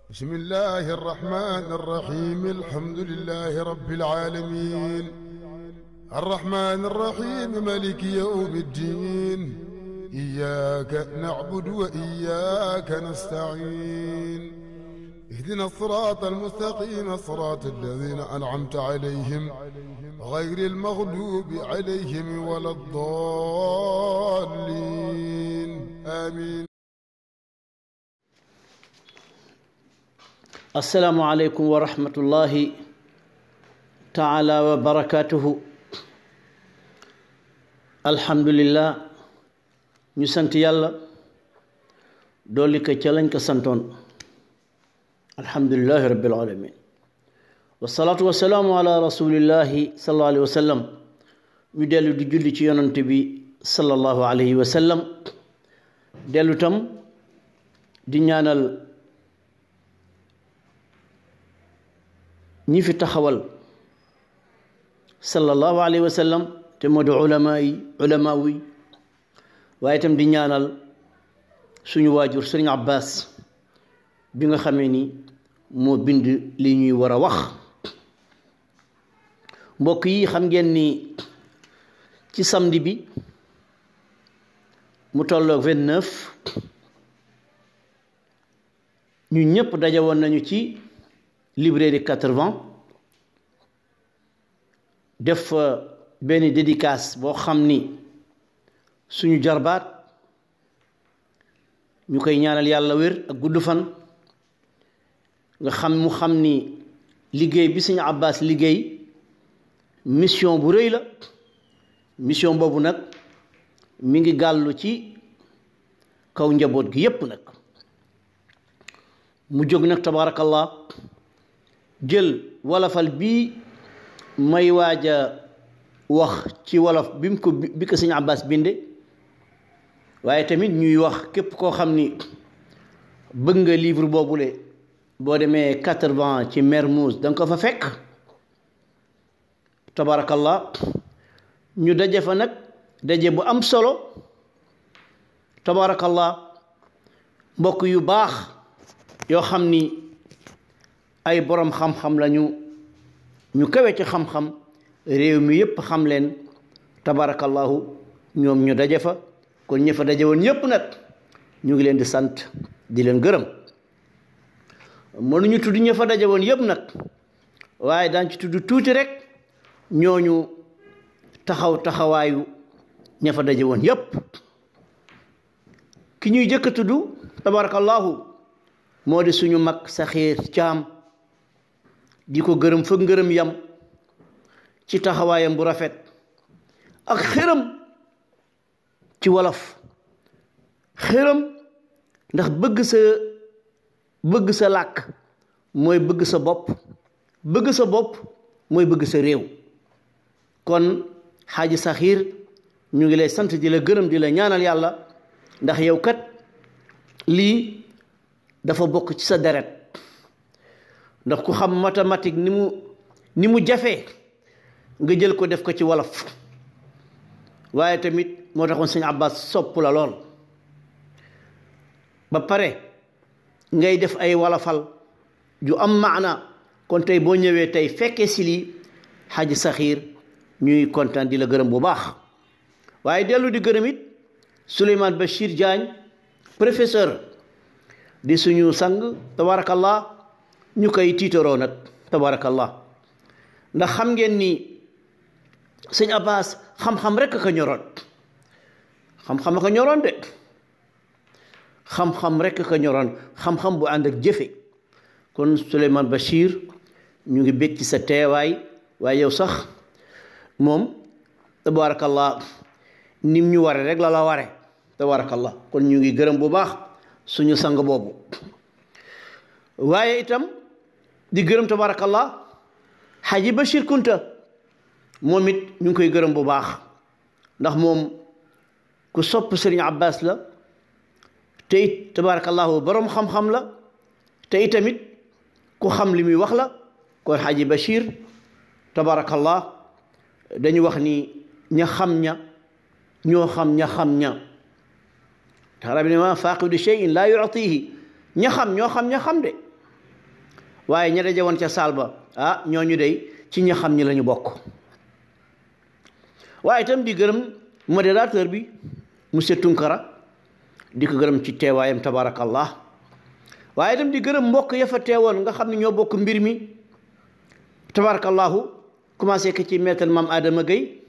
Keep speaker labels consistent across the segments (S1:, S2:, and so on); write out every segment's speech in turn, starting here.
S1: بسم الله الرحمن الرحيم الحمد لله رب العالمين الرحمن الرحيم مالك يوم الدين إياك نعبد وإياك نستعين اهدنا الصراط المستقيم صراط الذين أنعمت عليهم غير المغلوب عليهم ولا الضالين آمين.
S2: السلام عليكم ورحمة الله تعالى وبركاته. الحمد لله ñu sant yàlla dolli ko ca lañ ko santoon alhamdulillahi rabbil alamin wasalaatu wasalaamu ala rasulillahi sallallahu alayhi wa sallam ñu dellu di julli ci yonant bi sallallahu alayhi wa sallam dellu tam di ñaanal ñi fi taxawal sallallahu alayhi wa sallam te moo di ulama yi waaye itam di ñaanal suñu waajur sëriñ Abbas bi nga xamee ni moo bind li ñuy war a wax mbokk yi xam ngeen ni ci samedi bi mu tolloog 29 ñu ñëpp daje woon nañu ci librairie 80 def benn dédicace boo xam ni suñu jarbaat ñu koy ñaanal yàlla wér ak gudd fan nga xam mu xam ni liggéey bi suñu Abbas liggéey mission bu rëy la mission boobu nag mi ngi gàllu ci kaw njaboot gi yépp nag mu jóg nag tabaarakallah jël wolofal bii may waaja wax ci wolof bi ko sëñ Abbas binde waaye tamit ñuy wax képp koo xam ni bëgg nga livre boobule boo demee 80 ci Mermoz da nga ko fa fekk tabarakallah ñu daje fa nag daje bu am solo tabarakallah mbokk yu baax yoo xam ni ay borom xam-xam lañu ñu kawe ci xam-xam réew mi yépp xam leen tabarakallahu ñoom ñu daje fa kon ñi fa daje woon ñépp nag ñu ngi leen di sant di leen gërëm mënuñu tudd ñi fa daje woon yépp nag waaye daan ci tudd tuuti rek ñooñu taxawaayu ña fa daje woon yépp ki ñuy jëkk a tudd tabarakallahu moo di suñu mag Saxiir Caam di ko gërëm fa ngërëm yam ci taxawaayam bu rafet ak xëram ci wolof xëram ndax bëgg sa làkk mooy bëgg sa bopp mooy bëgg sa réew kon xaaji Saxiir ñu ngi lay sant di la gërëm di la ñaanal yàlla ndax yow kat lii dafa bokk ci sa deret ndax ku xam mathématique ni mu jafee nga jël ko def ko ci wolof waaye tamit moo taxoon sëñ Abbas sopp la lool ba pare ngay def ay wolofal ju am maana kon tey boo ñëwee tey fekkee si lii xaaji Saxiir ñuy kontaan di la gërëm bu baax waaye dellu di gërëm it Souleymane Bachir Diagne professeur di suñu sang tabarakallah ñu koy tiitaroo nag tabarakallah ndax xam ngeen ni sëñ Abbas xam-xam rekk ka ñoroon xam-xam ka ñoroon de xam-xam rekk ka ñoroon xam-xam bu ànd ak jëfe kon Souleymane Bachir ñu ngi bég ci sa teewaay waaye yow sax moom tabarakallah nim ñu ware rek la ware tabarakallah kon ñu ngi gërëm bu baax suñu sang boobu waaye itam di gërëm tabarakallah Haji Bachir Kunta moom it ñu ngi koy gërëm bu baax ndax moom ku sopp Sëriñ Abbas la te it tabarakallahu borom xam-xam la te itamit ku xam li muy wax la kon Haji Bachir tabarakallah dañu wax ni ña xam ña ñoo xam ña xam ña tax rabbi ne ma faaqidu shay'in laa yu'tihi ña xam ñoo xam ña xam de waaye ña daje woon ca saal ba ah ñooñu dey ci ñi xam ñi la ñu bokk. waaye itam di gërëm modérateur bi monsieur Tunkara di ko gërëm ci teewaayam tabarakallah. waaye itam di gërëm mbokk ya fa teewoon nga xam ne ñoo bokk mbir mi tabarakallahu commencé ko ci maître Mame Adama Gueye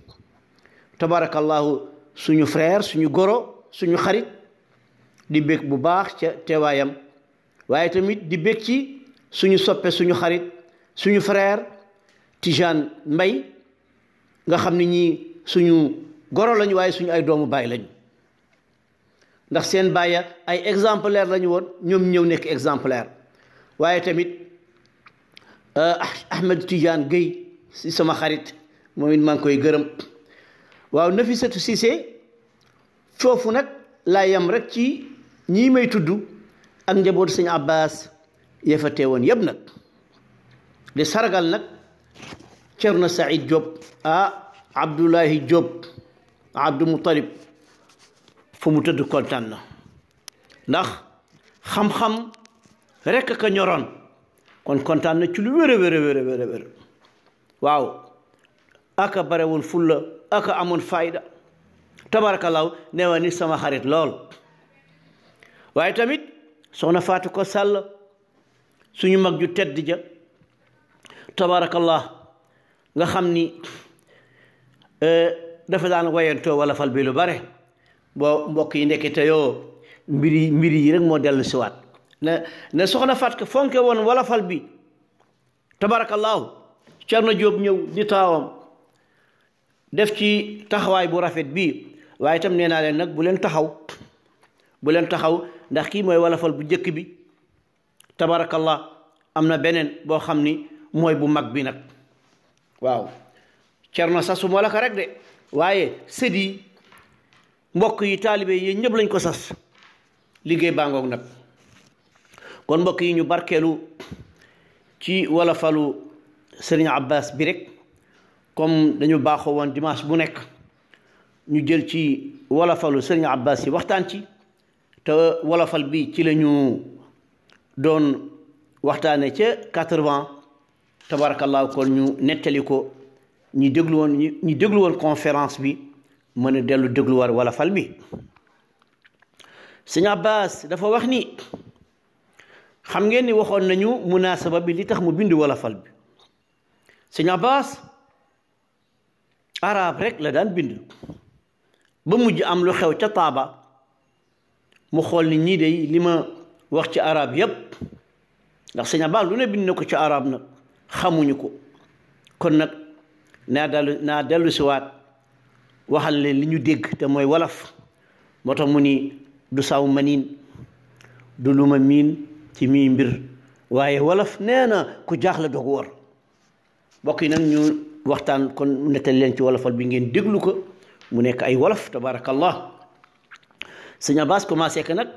S2: tabarakallahu suñu frère suñu goro suñu xarit di bég bu baax ca teewaayam. waaye tamit di bég ci suñu soppe suñu xarit suñu frère Tijane Mbay nga xam ne ñii suñu goro lañu waaye suñu ay doomu baay lañu ndax seen baay ay exemplaire lañu woon ñoom ñëw nekk exemplaire. waaye tamit Ahmed Tidiane Gueye si sama xarit moom it maa ngi koy gërëm. waaw Nafisatu Cissé foofu nag laa yem rek ci ñii may tudd ak njabootu sëñ Abbas ya fa teewoon yëpp nag di sargal nag Cerno Saïd Diop Abdoulahi Diop Abdou Moutalib fu mu tëdd kontaan na ndax xam-xam rekk ka ñoroon kon kontaan na ci lu wér a wér a wér a wér a wér. waaw aka bare woon fulla aka amoon fayda tabarakallahu neewa ni sama xarit lool. waaye tamit soxna Fatou Ko Sall suñu mag ju tedd ja tabarakallah nga xam ni dafa daan wayantoo wala fal bi lu bare boo mbokk yi ndekkete yoo mbir yi rek moo dellu siwaat ne soxna Fatou Ko fonke woon wala fal bi tabarakallahu. Cerno Jóob ñëw di taawam def ci taxawaay bu rafet bii waaye itam nee naa leen nag bu leen taxaw ndax kii mooy walafal bu njëkk bi tabarakallah. am na beneen boo xam ni mooy bu mag bi nag waaw Cerno sasu moo la ko rek de waaye sët yi mbokk yi taalibe yi ñëpp lañ ko sas liggéey baa ngoog nag. kon mbokk yi ñu barkeelu ci walafalu Sëriñ Abbas bi rek comme dañu baaxoo woon dimanche bu nekk ñu jël ci wolofalu Sëriñ Abbas yi waxtaan ci te wolofal bi ci la ñu doon waxtaane ca 80 tabarakallahu kon ñu nettali ko ñi déglu woon conférence bi mën a dellu déglu war wolofal bi. Sëriñ Abbas dafa wax ni xam ngeen ni waxoon nañu munaasaba bi li tax mu bind wolofal bi. Sëñ Abbas arab rek la daan bind ba mujj am lu xew ca Taaba mu xool ni ñii de li ma wax ci arab yépp ndax Sëñ Abbas lu ne bind na ko ci arab nag xamuñu ko kon nag naa dellu siwaat waxal leen li ñu dégg te mooy wolof moo tax mu ni du saw maniin du lu ma miin ci mii mbir waaye wolof nee na ku jaaxle doog wor bokk yi nag ñu waxtaan kon nettali leen ci wolofal bi ngeen déglu ko mu nekk ay wolof tabarakallah. Sëñ Abbas commencé que nag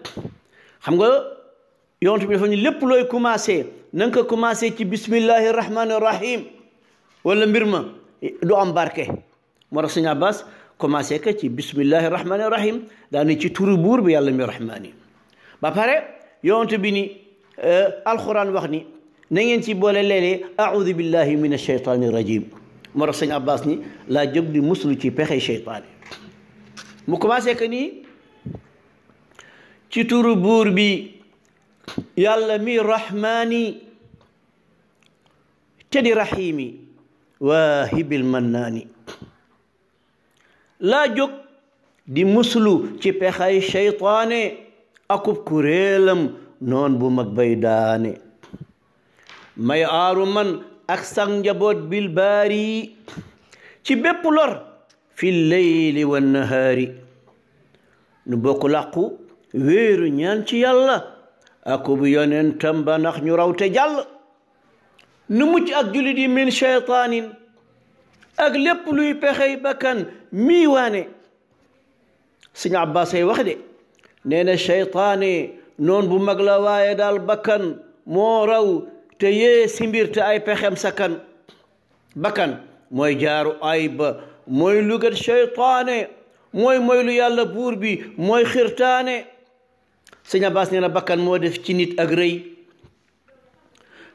S2: xam nga yonent bi dafa ni lépp looy commencé na nga ko commencé ci bismillahi rahmani rahim wala mbir ma du am barke moo tax Sëñ Abbas commencé que ci bismillahi rahmani rahim daani ci turu buur bi yàlla mi rahmani ba pare yonent bi ni alquran wax ni na ngeen ci boole léeg-léeg aoudu billahi min asheytaani rajim moo tax Sëñ Abbas ni laa jóg di muslu ci pexe cheytaani mu commencé que nii ci turu buur bi yàlla mi rahmaani te di rahimi waahibil mannaani laa jóg di muslu ci pexey cheytaane akub kuréelam noon bu mag bay daane may aaru man ak sang njaboot bil baari ci bépp lor fi leyli wa nahaari nu bokk làqu wéeru ñaan ci yàlla akub yonentam ba ndax ñu raw te jàll nu mucc ak jullit yi min cheytaanin ak lépp luy pexey bakkan mii waane Sëñ Abbas ay wax de nee na cheytaane noon bu mag la waaye daal bakkan moo raw te yee si mbir te ay pexem sakkan bakkan mooy jaaru ay ba mooy lugat cheytaane mooy lu yàlla buur bi mooy xirtaane Sëñ Abbas nee na bakkan moo def ci nit ak rëy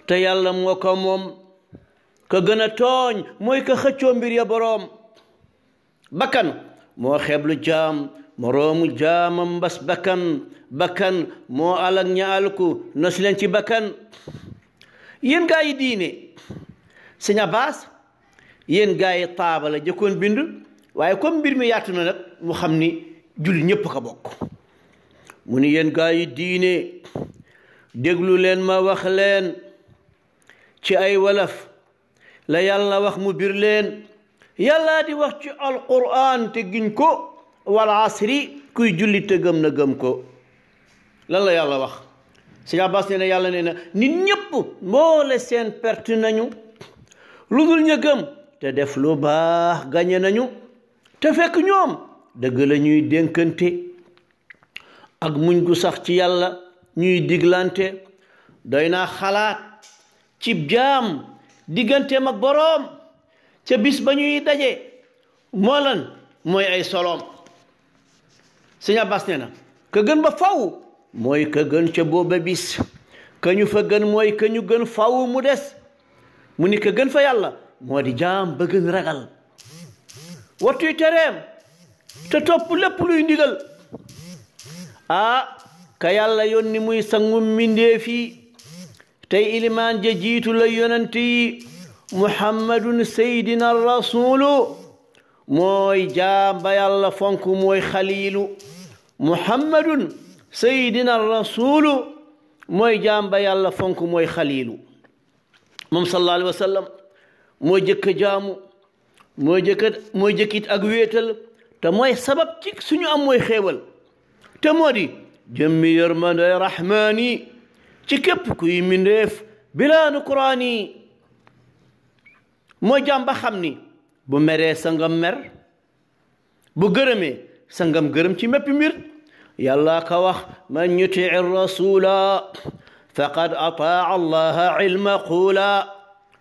S2: te yàlla moo ko moom. ka gën a tooñ mooy ka xëccoo mbir ya boroom. bakkan moo xeeblu jaam moroomu jaamam mbas bakkan moo alak ñaalku nos leen ci bakkan. yéen gaa yi diine Sëñ Abbas yéen gaa yi taaba la jëkkoon bind waaye comme mbir mi yaatu na nag mu xam ni julli ñépp ko bokk. mu ni yéen gaa yi diine déglu leen ma wax leen ci ay wolof la yàlla wax mu bir leen. yàlla di wax ci alquran te giñ ko wal asri kuy julli te gëm na gëm ko. lan la yàlla wax? Sëñ Abbas nee na yàlla nee na nit ñépp mboole seen perte nañu lu dul ña gëm te def lu baax gañe nañu. te fekk ñoom dëgg la ñuy dénkante ak muñ gu sax ci yàlla ñuy diglante. doy naa xalaat cib jaam digganteem ak boroom ca bis ba ñuy daje moo lan mooy ay soloom. Sëñ Abbas nee na ka gën ba faw mooy ka gën ca booba bis ka ñu fa gën mooy ka ñu gën faw mu des. mu ni ka gën fa yàlla moo di jaam ba gën ragal wattuy tereem te topp lépp luy ndigal. ka yàlla yónni muy sangu mbindeef yi tey ilimaan ja jiitu la yonent yi muhammadun seydina rasulu mooy jaam ba yàlla fonk mooy xaliilu. muhammadun seydina rasulu mooy jaam ba yàlla fonk mooy xaliilu. moom sallallahu alayhi wa sallam mooy jëkk jaamu mooy jëkkit ak wéetal te mooy sabab ci suñu am mooy xéewal te moo di jëmmi yërmande rahmaani ci képp kuy mindeef bilaa nukraani. mooy jaam ba xam ni bu meree sangam mer bu gërëmee sangam gërëm ci mépp mbir. yàlla ka wax man yutii rasula faqad ataa allaha ilma quula.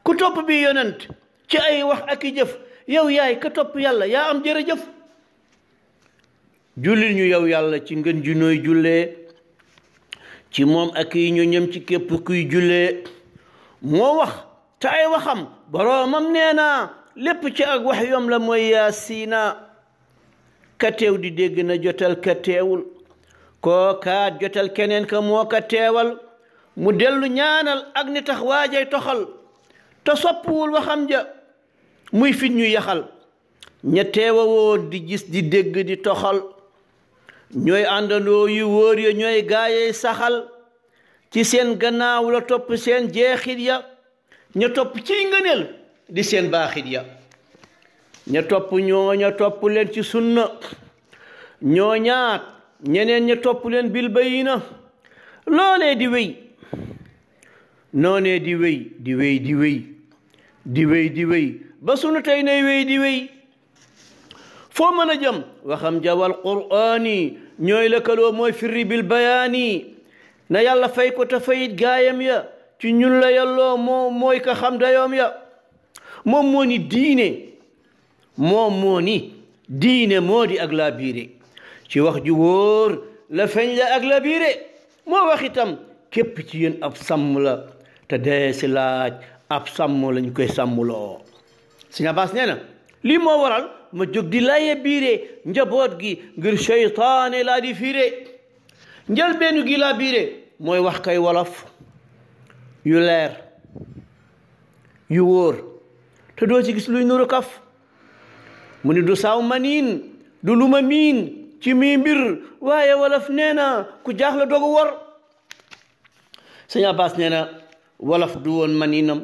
S2: ku topp bi yonent ci ay wax ak i jëf yow yaay ka topp yàlla yaa am jërëjëf. jullil ñu yow yàlla ci ngën ji nooy jullee ci moom ak yi ñu ñëm ci képp kuy jullee. moo wax te ay waxam boroomam nee na lépp ci ak wax yom la mooy yaasiina. ka teew di dégg na jotal ka teewul koo kaat jotal keneen ka moo ka teewal. mu dellu ñaanal ak ni tax waajay toxal te soppuwul waxam ja muy fit ñu yaxal. ña teewa woon di gis di dégg di toxal ñooy àndandoo yu wóor ya ñooy gaayey saxal. ci seen gannaaw la topp seen jeexit ya ña topp ciy ngëneel di seen baaxit ya. ña topp ñooña topp leen ci sunna ñooñaat ñeneen ña topp leen bil bayina. loolee di wéy noonee di wéy di wéy di wéy di wéy di wéy ba sunu tey nay wéy di wéy. foo mën a jëm waxam jawal qur'aani ñooy lëkkaloo mooy firri bil bayaani. na yàlla fay ko te fayit gaayam ya ci ñun la yàlloo mooy ka xam dayoom ya. moom moo ni diine moo di ak laa biire ci wax ju wóor la feeñ la ak laa biire. moo wax itam képp ci yéen ab sàmm la te dee si laaj ab sàmm lañ koy sàmmloo. Sëñ Abbas nee na lii moo waral ma jóg di laye biire njaboot gi ngir seytaane laa di fiire. njëlbeenu gi laa biire mooy wax kay wolof yu leer yu wóor te doo ci gis luy nuru kaf. mu ni du saaw maniin du lu ma miin ci mii mbir waaye wolof nee na ku jaaxle dogu wor. Sëñ Abbas nee na wolof du woon maniinam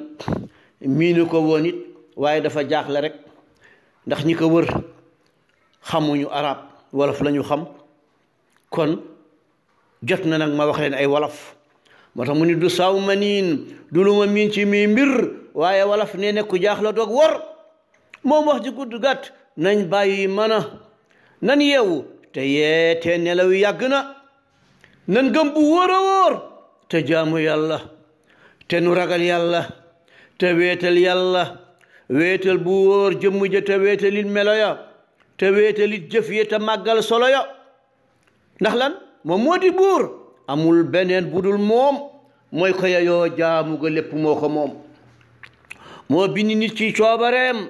S2: miinu ko woon it waaye dafa jaaxle rek ndax ñi ko wër xamuñu arab wolof lañu xam. kon jot na nag ma wax leen ay wolof moo tax mu ni du saaw maniin du lu ma miin ci mii mbir waaye wolof nee na ku jaaxle dog wor. moom wax ji gudd gàtt nañ bàyyi mana nan yeewu te yeete nelaw yàgg na. nan gëm bu wóor a wóor te jaamu yàlla te nu ragal yàlla te weetal yàlla weetal bu wóor jëmm ja te weetalit melo ya te weetalit jëf ya te màggal solo ya. ndax lan moom moo di buur amul beneen budul moom mooy ko yayoo jaamu ga lépp moo ko moom moo bind nit ci coobareem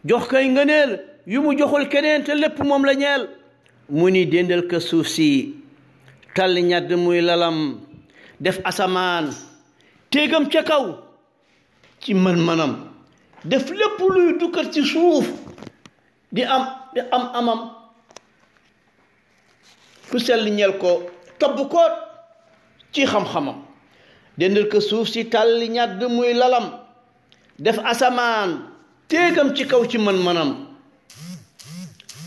S2: jox kay ngëneel yu mu joxul keneen te lépp moom la ñeel mu ni déndal ko suuf si tall ñadd muy lalam def asamaan téegam ca kaw ci mën-mënam def lépp luy dukkat ci suuf di am amam fu sell ñeel ko tobb ko ci xam-xamam déndal ko suuf si tall ñadd muy lalam def asamaan téegam ci kaw ci mën-mënam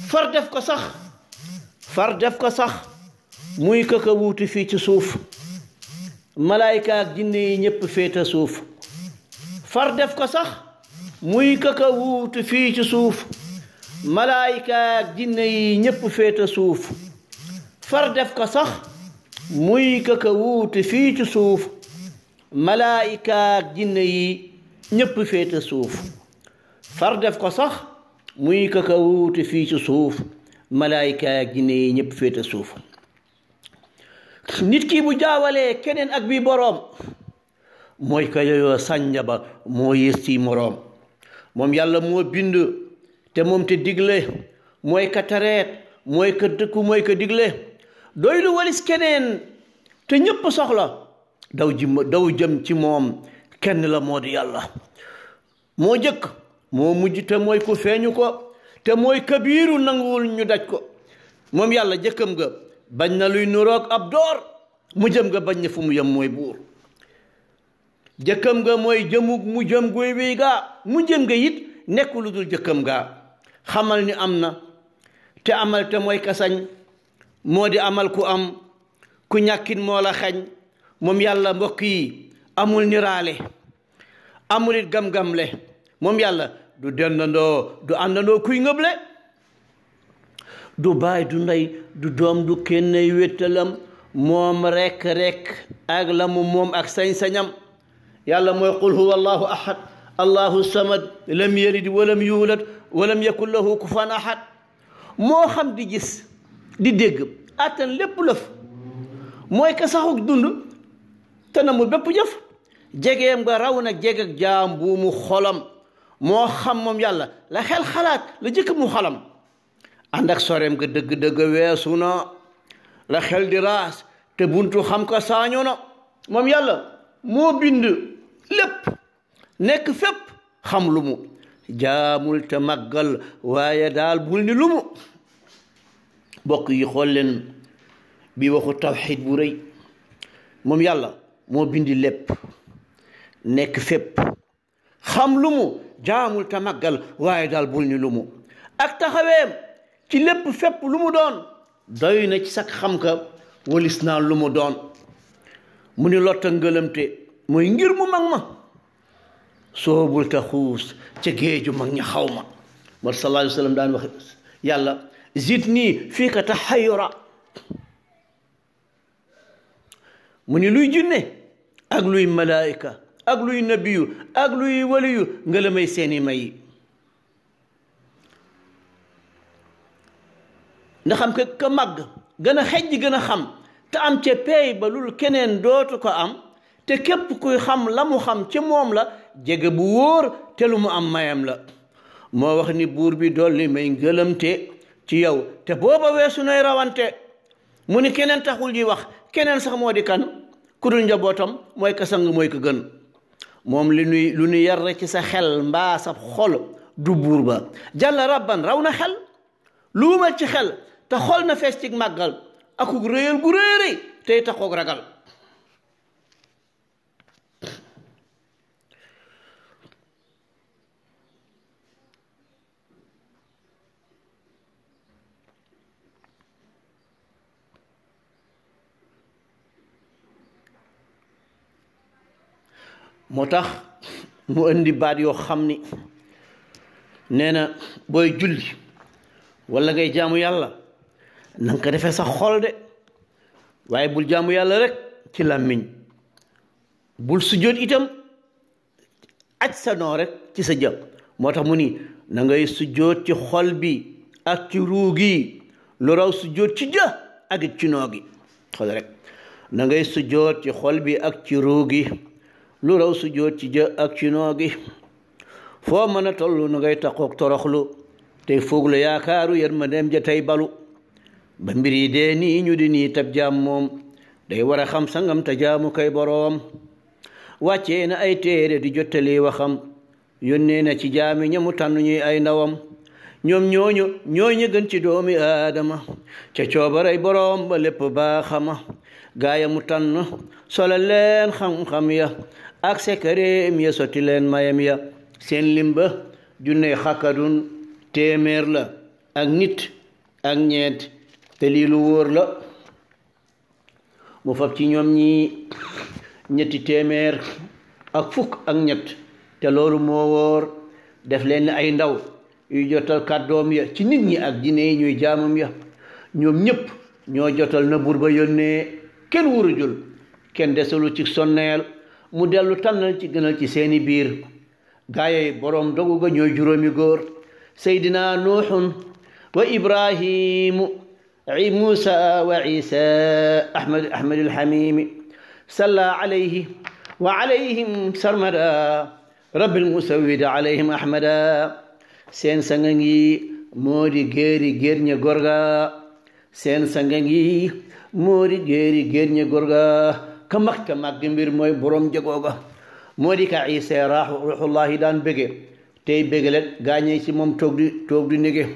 S2: far def ko sax muy kaka wuuti fii ci suuf malaayka ak jinne yi ñépp féete suuf far def ko sax muy kaka wuuti fii ci suuf malaayka ak jinne yi ñépp féete suuf far def ko sax muy kaka wuuti fii ci suuf malaayka ak jinne yi ñépp féete suuf far def ko sax muy kaka wuuti fii ci suuf malaayka ak jinne yi ñépp féete suuf nit ki bu jaawalee keneen ak bi boroom mooy ka yooyoo sànja ba moo yées ci moroom moom yàlla moo bind te moom te digle mooy ka tareet mooy ka dëkku mooy ka digle doy lu walis keneen te ñépp soxla daw jëm ci moom kenn la moo di yàlla moo jëkk moo mujj te mooy ku feeñu ko te mooy kabiiru nanguwul ñu daj ko moom yàlla jëkkam nga bañ na luy nuroog ab door mu jëm nga bañ na fu mu yem mooy buur jëkkam nga mooy jëmug mu jëm guy wi gaa mu jëm nga it nekk lu dul jëkkam gaa xamal ni am na te amal te mooy kasañ moo di amal ku am ku ñàkkit moo la xañ moom yàlla mbokk yi amul niraale amul it gam-gamle moom yàlla du dendandoo du àndandoo kuy ngëble du baay du ndey du doom du kennay wéttalam moom rekk ak la mu moom ak sañ-sañam yàlla mooy qul huwa allahu ahad allahu samad lam yalid walam yuulad walam yakun lahu kufuwan ahad moo xam di gis di dégg attan lépp lëf mooy ka saxuk dund te na mu bépp jëf jegeem nga raw na jeg ak jaam bu mu xolam moo xam moom yàlla la xel xalaat la jëkk mu xolam ànd ak soreem nga dëgg-dëgg weesu na la xel di raas te buntu xam ko saañoo na moom yàlla moo bind lépp nekk fépp xam lu mu jaamul te màggal waaye daal bul ni lu mu bokk yi xool leen bi waxu tawxiid bu rëy moom yàlla moo bindi lépp nekk fépp xam lu mu jaamul te màggal waaye daal bul ni lu mu ak taxaweem ci lépp fépp lu mu doon doy na ci sak xam ka walis naa lu mu doon mu ni lotta ngëlëmte mooy ngir mu mag ma soobul te xuus ca géeju mag ña xaw ma mar sallallahu alayhi wa sallam daan wax yàlla zidni fii ka taxayura mu ni luy junne ak luy malaayika ak luy nabiyu ak luy waliyu nga la may seeni may nga xam ka màgg gën a xejj gën a xam te am ca peey ba lul keneen dootu ko am te képp kuy xam la mu xam ci moom la jege bu wóor te lu mu am mayam la moo wax ni buur bi dolli may ngëlëmte ci yow te booba weesu nay rawante mu ni keneen taxul ñuy wax keneen sax moo di kan ku dul njabootam mooy ka sang mooy ka gën moom lu nu yar ci sa xel mbaa sa xol du buur ba jàlla rabban raw na xel lu wumal ci xel te xol na fees ci màggal akuk réyal gu réeri tey taxoog ragal moo tax mu indi baat yoo xam ni nee na booy julli walla ngay jaamu yàlla na nga ko defee sa xol de waaye bul jaamu yàlla rek ci làmmiñ bul sujjóot itam aj sa noo rek ci sa jëf moo tax mu ni na ngay sujjóot ci xol bi ak ci ruu gi lu raw sujjóot ci jë ak it ci noo gi xol rek na ngay sujjoot ci xol bi ak ci ruu gi lu raw sujjoot ci jë ak ci noo gi foo mën a toll na ngay taqoog toroxlu tey fooglu yaakaaru yërmandeem ja tey balu ba mbir yi dee nii ñu di nii tab jaam moom day war a xam sangam te jaamu kay boroom wàccee na ay téere di jottali waxam yónnee na ci jaami ñamu tànn ñuy ay ndawam ñoom ñooñu gën ci doomi aadama ca coobaray boroom ba lépp baaxama gaaya mu tànn solal leen xam-xam ya ak sekareem ya sotti leen mayam ya seen limba junney xakkadun téeméer la ak nit ak ñeent te lii lu wóor la mu fab ci ñoom ñi ñetti téeméer ak fukk ak ñett te loolu moo wóor def leen ay ndaw yuy jotal kàddoom ya ci nit ñi ak jinne yi ñuy jaamam ya ñoom ñëpp ñoo jotal na buur ba yónnee kenn wurujul kenn desalu ci sonneel mu dellu tànnal ci gënal ci seeni biir gaayey boroom dogu ga ñooy juróomi góor seydina nuuxun wa ibrahimu muusa wa isa ahmad alhamimi salla alayhi wa alayhim sarmada rabbil musawwid alayhim ahmada seen sanga ngi moo di géer ña gorga seen sanga ngi moo di géer ña gorga ka mag te mag mbir mooy borom jagooga moo di ka isa ruuxullahi daan bége tey bégelet gaañee ci moom toog di nége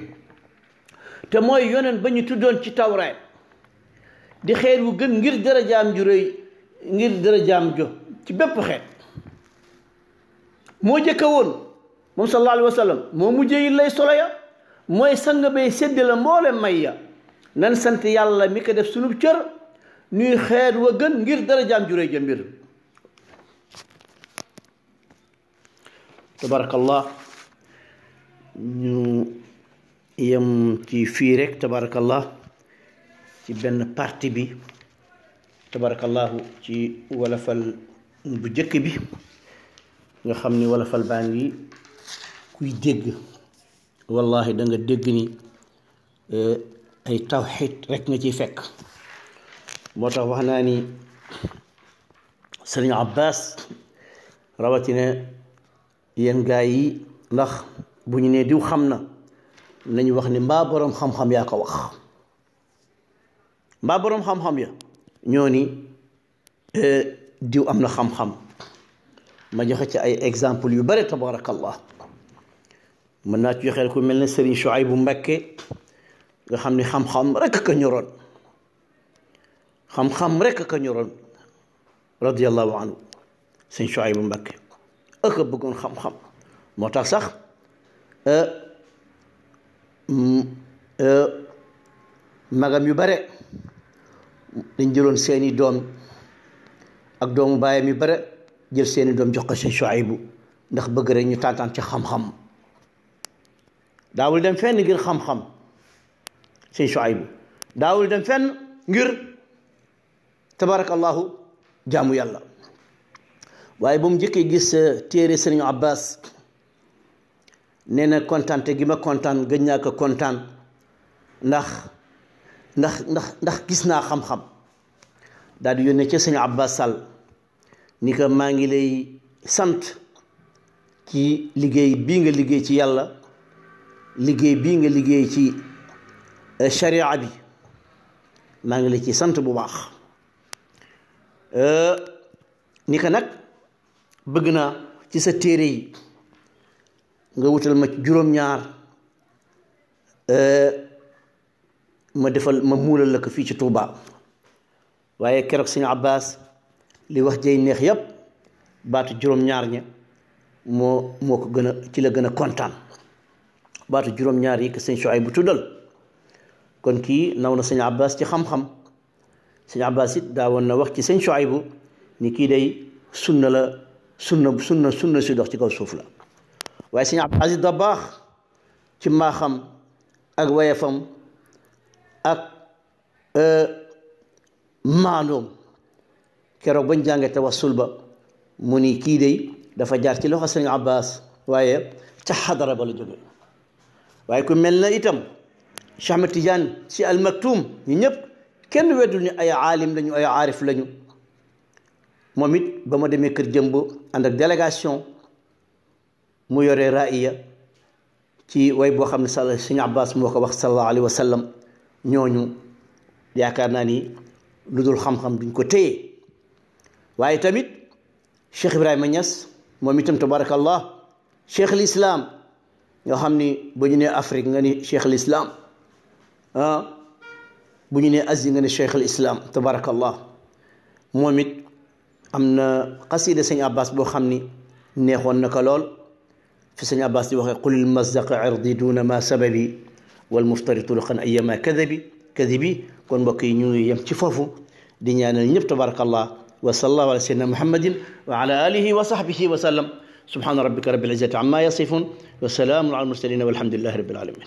S2: te mooy yoneen ba ñu tuddoon ci tawraat di xeet wu gën ngir darajaam ju rëy ngir darajaam jo ci bépp xeet moo jëkka woon moom sallallahu alayhi wa sallam moo mujjee yi lay solo ya mooy sang bay sédd la mboole may ya nan sant yàlla mi ko def sunub cër nuy xeet wa gën ngir darajaam ju rëy ja mbir tabarakallah ñu yem ci fii rek tabarakallah ci benn partie bi tabarakallahu ci wolofal bu jëkk bi nga xam ni wolofal baa ngi kuy dégg wallahi da nga dégg ni ay tawxiid rek nga ciy fekk moo tax wax naa ni sëriñ Abbas rawatina yéen gaa yi ndax bu ñu nee diw xam na nañu wax ni mbaa boroom xam-xam yaa ko wax mbaa boroom xam-xam ya ñoo ni diw am na xam-xam ma joxe ci ay exemple yu bare tabarakallah mën naa ci joxeel ku mel ne Serigne Chouaïbou Mbacké nga xam ni xam-xam rekk ka ñoroon xam-xam rekk ka ñoroon radiyallahu anhu Serigne Chouaïbou Mbacké ak bëggoon xam-xam moo tax sax magam yu bare dañ jëloon seeni doom ak doomu baayam yu bare jël seeni doom jox ko seen Chouaïbou ndax bëgg rek ñu tàntaan ci xam-xam daawul dem fenn ngir xam-xam seen Chouaïbou daawul dem fenn ngir tabarakallahu jaamu yàlla waaye ba mu njëkkee gis téere Sëriñ Abbas nee na kontaante gi ma kontaan gëj naa ko kontaan ndax gis naa xam-xam daal di yónnee ca Sëriñ Abbas Sall ni ko maa ngi lay sant ci liggéey bii nga liggéey ci yàlla liggéey bii nga liggéey ci sharia bi maa ngi la ci sant bu baax ni ko nag bëgg naa ci sa téere yi nga wutal ma juróom-ñaar ma muulal la ko fii ci Touba waaye keroog Sëñ Abbas li wax jay neex yépp baatu juróom-ñaar ña moo ko gën a ci la gën a kontaan baatu juróom-ñaar yi ko Sëñ Chouaïbou bu tuddal kon kii naw na Sëñ Abbas ci xam-xam Sëñ Abbas it daawoon na wax ci Sëñ Chouaïbou ni kii day sunna la sunna si dox ci kaw suuf la waaye Sëñ Abdul Aziz Dabakh ci mbaaxam ak wayefam ak maandoom keroog bañ jàngee tawassul ba mu ni kii day dafa jaar ci loxo Sëñ Abbas waaye ca xadara ba la jóge waaye ku mel na itam Cheikh Ahmed Tidiane si Al Maktoum ñu ñëpp kenn weddul ni ay aalim lañu ay aarif lañu moom it ba ma demee kër jëmb ànd ak délégation mu yore raaya ci way boo xam ne sëñ Abbas moo ko wax sallallahu alayhi wa sallam ñooñu yaakaar naa ni lu dul xam-xam duñ ko téye waaye tamit Cheikh Ibrahima Niass moom itam tabarakallah cheikh al islam nga xam ni bu ñu nee Afrique nga ni cheikh al islam bu ñu nee Asie nga ni cheikh al islam tabarakallah moom it am na xasida sëñ Abbas boo xam ni neexoon na ko lool fi sëñ Abbas di waxee qulil mazdaq irdi duna ma sababi wal muftari tuluqan ayama kadibi kon mbokk yi ñu ngi yem ci foofu di ñaanal ñëpp tabarakallah wa sallallahu ala sayyidina muhammadin wa ala alihi wa sahbihi wa sallam subhana rabbika rabbil izzati amma yasifun wa salamun ala al mursalin walhamdulillahi rabbil alamin